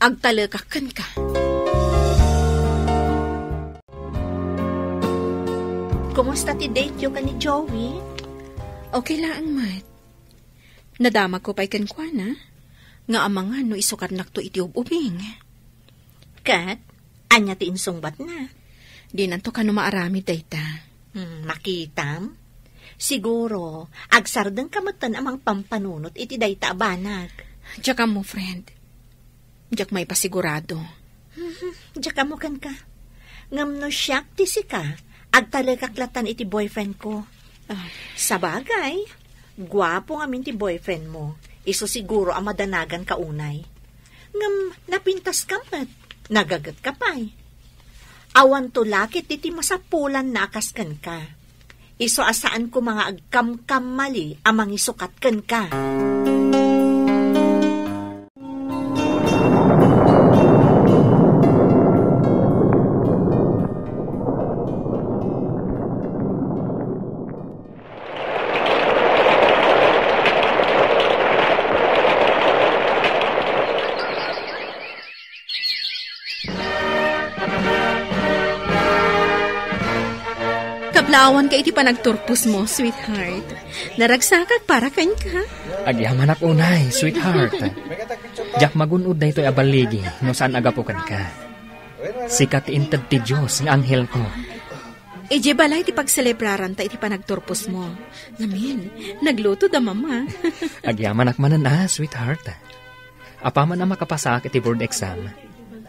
Agtalekak kenka. Kumusta ti date-yo ken ni Joey? Okay laeng met. Nadamagko pay kenkuana nga amangan no isukatnakto iti ub-ubing. Ket, ania ti insungbatna? Dinanto kano maaramid dayta. Hmm, makitam? Siguro, agsardengka metten a mangpampanunot iti dayta a banag. Diak ammo, friend. Diak maipasigurado. Mhm, diak ammo kenka. Ngem no siak ti sika, agtalekak latan iti boyfriend ko. Ah. Sabagay, Guapo ngamin ti boyfriend mo. Isu siguro a madanagan ka unay. Ngem napintas ka met, nagaget ka pay. Awan to lakit iti masapulan na a kas kenka. Isu a saan koma nga agkamkammali a mangisukat kenka. Kablaawanka iti panagturpos mo, sweetheart. Naragsakak para kenka. Agyamanak unay, sweetheart. Diak magun-od daytoy a balligi no saan a gapu kenka. Sika ti inted ti Dios nga anghelko. Idiay balay ti pagselebraranta iti panagturpos mo. Ngamin, nagluto da mama. Agyamanak manen a, sweetheart. Apaman a makapasaak iti board exam,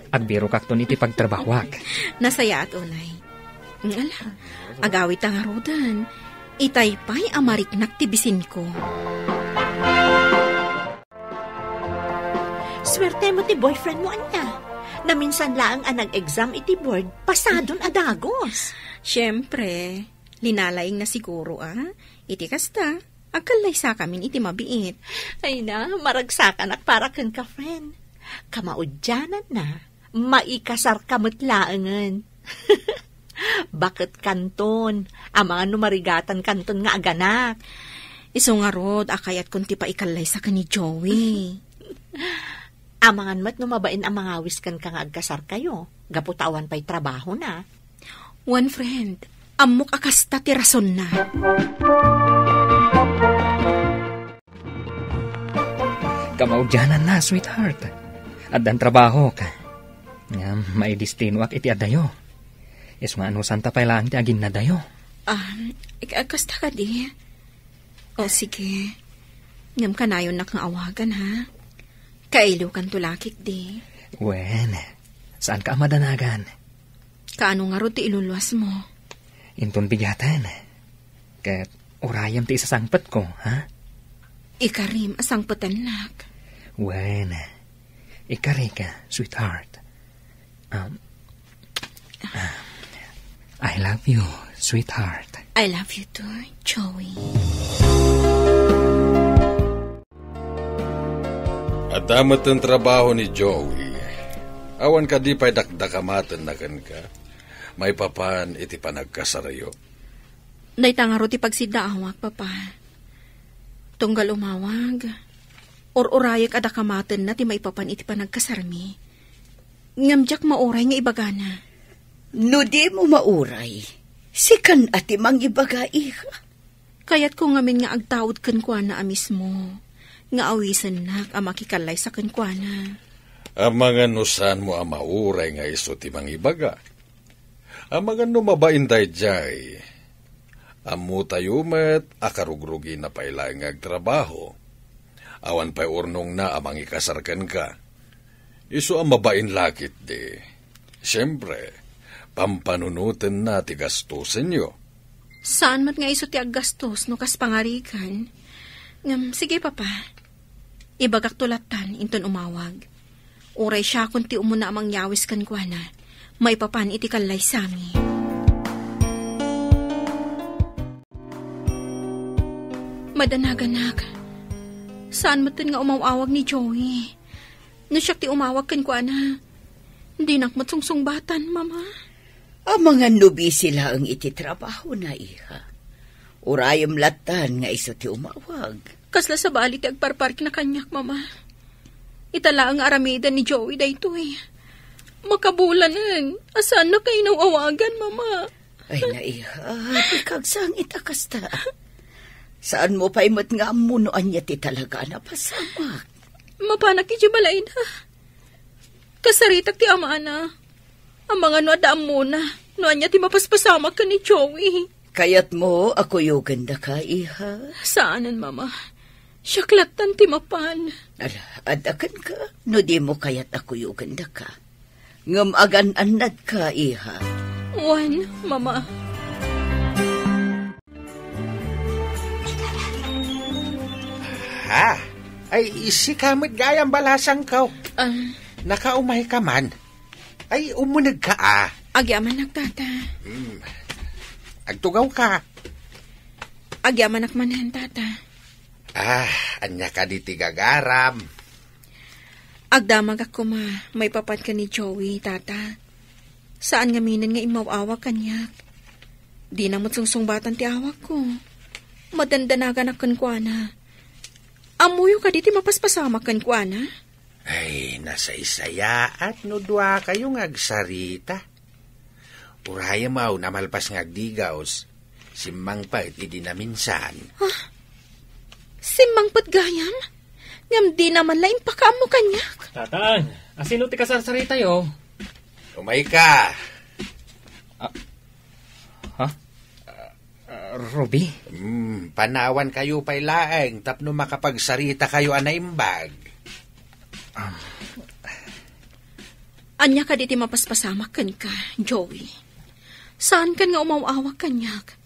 agbirokakton iti pagtrabahoak. Nasayaat unay. Ala, agawidta ngaruden. Itay pay a mariknak ti bisinko. Suerte mo ti boyfriend mo, ania. Naminsan laeng a nag-exam iti board, pasadon a dagos. Siempre, linalaingna siguro, a. Iti kasta, agkallaysakamin iti mabiit. Ay na, maragsakanak para kenka, friend. Kamaudiananna, maikasarka met laengen. Baket kanton, amangan no marigatan kanton nga aganak. Isu ngarud a kayatkon ti paikallaysa ken ni Joey. Amangan met no mabain a mangawis kenka nga agkasarkayo, gapu ta awan pay trabahona. Wen, friend, ammok a kasta ti rasonna. Kamaudiananna, sweetheart. Addan trabahok. Ngem maidestinoak iti adayo. Isu nga anusanta pay laeng ti aginnadayo. Ah, ik-, kasta kadi? O, sige. Ngem kanayonnak nga awagan, ha? Kailiwkanto lakit, di? Wen, saanka a madanagan. Kaano ngarud ti iluluas mo? Inton bigaten. Ket urayem ti isasangpetko, ha? Ikarim a sangpetennak. Wen, ikarika, sweetheart. Um, ah, I love you, sweetheart. I love you too, Joey. Adda met ti trabaho ni Joey. Awan kadi pay dakdakamatenna kenka, maipapan iti panagkasaryo? Dayta ngarud ti pagsiddaawak, Papa. Tunggal umawag, ur-urayek a dakamatenna ti maipapan iti panagkasarmi. Ngem diak mauray nga ibagana. No dimo mauray, sikan a ti mangibaga, iha. Kayatko ngamin nga agtaud kenkuana a mismo, nga awisennak a makikallaysa kenkuana. Amangan no saanmo a mauray nga isu ti mangibaga. Amangan no mabain daydiay. Ammotayo met a karugrugina pay laeng nga agtrabaho. Awan pay urnongna a mangikasar kenka. Isu a mabain lakit di. Siempre, pampanunotenna ti gastosenyo. Saan met nga isu ti aggastos no kas pangarigan. Ngem, sige, Papa. Ibagakto lattan inton umawag. Uray siakon ti umuna a mangyawis kenkuana, maipapan iti kallaysami. Madanaganak, saan metten nga umaw-awag ni Joey. No siak ti umawag kenkuana, dinak met sungsungbatan, Mama. Amangan no busy laeng iti trabahona, iha. Urayem lattan nga isu ti umawag. Kasla sabali ti agparparikna kaniak, Mama. Ita laeng nga aramiden ni Joey daytoy. Makabulanen, a saanna kayat nga awagan, Mama. Ay, naiha, di ka agsangit a kasta. Saanmo pay met nga ammo no ania ti talaga a napasamak. Mapanak idiay balayna. Kasaritak ti amana. Amangan no adda ammona no ania ti mapaspasamak ken ni Joey. Kayatmo a kuyogendaka, iha? Saanen, Mama. Siak lattan ti mapan. Ala, adda kenka no dimo kayat a kuyogendaka. Ngem agan-annadka, iha. Wen, Mama. Ah, ay, sika met gayam balasangko. Ah. Nakaumay ka man. Ay, umuneg ka, ah. Agyamanak, Tata. Hmm. Agtugaw ka. Agyamanak manen, Tata. Ah, ania kadi ti gagaram? Agdamagak koma maipapan ken ni Joey, Tata. Saan ngaminen nga immaw-awag kaniak. Dina met sungsungbatan ti awagko. Madandanaganak kenkuana. Ammoyo kadi ti mapaspasamak kenkuana? Ay, nasaysayaat no duakayo nga agsarita. Urayem a, namalpas nga agdigaus, simmangpet idi naminsan. Ah, simmangpet gayam? Ngem dina man la impakaammo kaniak. Tatang, asino ti kasarsaritayo? Umay ka. Ah, ha? Ah, Ruby? Hmm, panawankayo pay laeng tapno makapagsaritakayo a naimbag. Ah. Ania kadi ti mapaspasamak kenka, Joey? Saankan nga umaw-awag kaniak.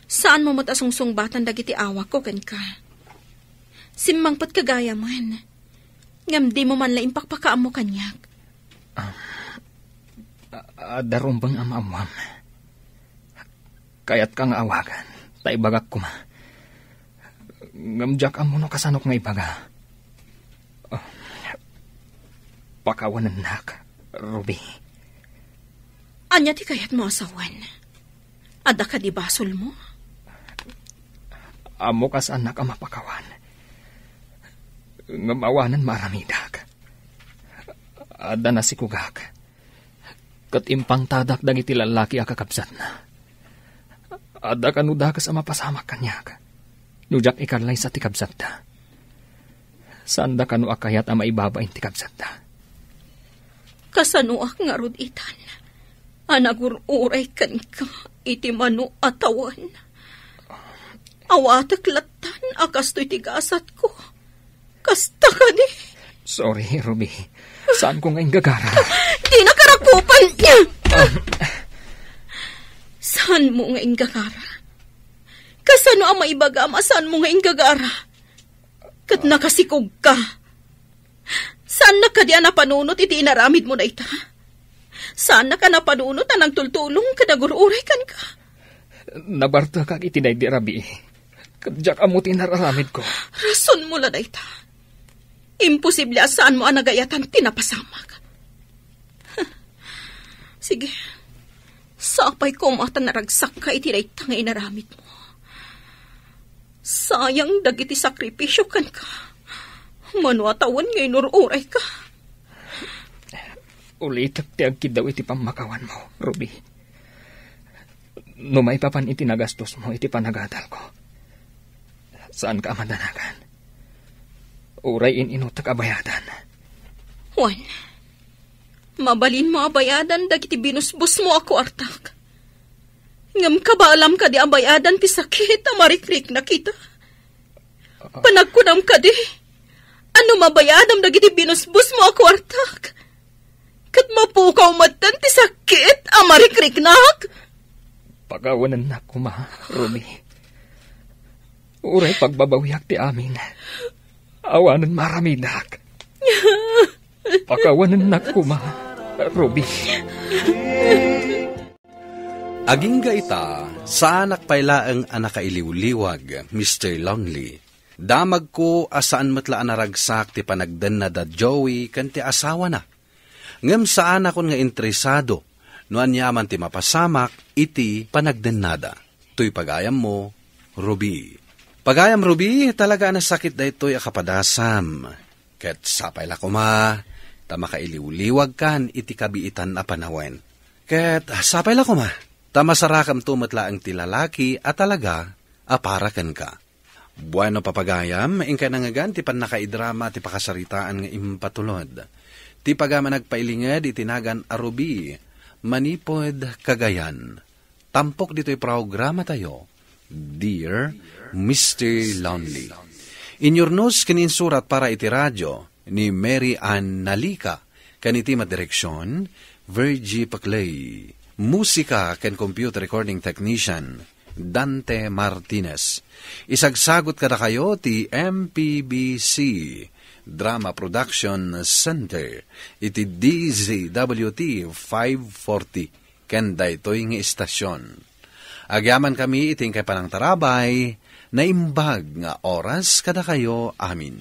Saanmo met a sungsungbatan dagiti awagko kenka. Simmangpetka gayamen, ngem dimo man la impakpakaammo kaniak. Ah, a-, adda rumbeng a maammoam. Kayatka nga awagan, ta ibagak koma. Ngem diak ammo no kasanok nga ibaga. Ah, pakawanennak, Ruby. Ania ti kayatmo a sawen? Adda kadi basolmo? Ammok a saannak a mapakawan. Ngem awanen maaramidak. Adda nasikogak. Ket impangtadak dagiti lallaki a kakabsatna. Adda kano dakes a mapasamak kaniak no diak ikallaysa ti kabsatta. Saanda kano a kayat a maibabain ti kabsatta. Kasanoak ngarud itan a nagur-uray kenka iti mano a tawen? Awatek lattan a kastoy ti gasatko. Kasta kadi? Sorry, Ruby. Saanko nga inggagara. Dina karakupan! Saanmo nga inggagara? Kasano a maibagam a saanmo nga inggagara? Ket nakasikog ka. Saannak kadi a napanunot iti inaramidmo dayta? Saannak a napanunot a nagtultulong ken nagur-uray kenka? Nabartekak iti daydi a rabii. Ket diak ammo ti nararamidko. Rasonmo la dayta. Imposible a saanmo a nagayatan ti napasamak. Sige. Sapay koma ta naragsakka iti dayta nga inaramidmo. Sayang dagiti sakripisio kenka. Mano a tawen nga inur-urayka. Ulitek ti agkiddaw iti pammakawanmo, Ruby. No maipapan iti nagastosmo iti panagadalko, saanka a madanagan. Uray in-inutek a bayadan. Wen, mabalinmo a bayadan dagiti binusbosmo a kuartak. Ngem kabaalam kadi a bayadan ti sakit a marikriknak ita? Panagkunam kadi a no mabayadam dagiti binusbosmo a kuartak, ket mapukaw metten ti sakit a marikriknak? Pakawanennak koma, Ruby. Uray pagbabawiak ti amin, awanen maaramidak. Pakawanennak koma, Ruby. Agingga ita, saanak pay laeng a nakailiwliwag, Mister Lonely. Damagko a saan met la a naragsak ti panagdennada Joey ken ti asawana. Ngem saanakon nga interesado no aniaman ti mapasamak iti panagdennada. Toy pagayammo, Ruby. Pagayam Ruby, talaga a nasakit daytoy a kapadasam. Ket sapay la koma ta makailiwliwagkan iti kabiitan a panawen. Ket sapay la koma ta masarakemto met laeng ti lalaki a talaga a para kenka. Bueno, papagayam, inkay nangngegan ti pannakaidrama ti pakasaritaan nga impatulod. Ti pagayam a nagpailinged iti nagan a Ruby, manipud Cagayan. Tampok ditoy programatayo, Dear Mister Lonely. Inyurnos ken insurat para iti radio ni Mary Ann Nalica, ken iti madireksion, Virgie Paclay. Musika ken computer recording technician, Dante Martinez. Isagsagut kadakayo ti M P B C Drama Production Center iti D Z W T five forty ken daytoy nga istasyon. Agyamankami iti inkay panangtarabay, naimbag nga oras kadakayo amin.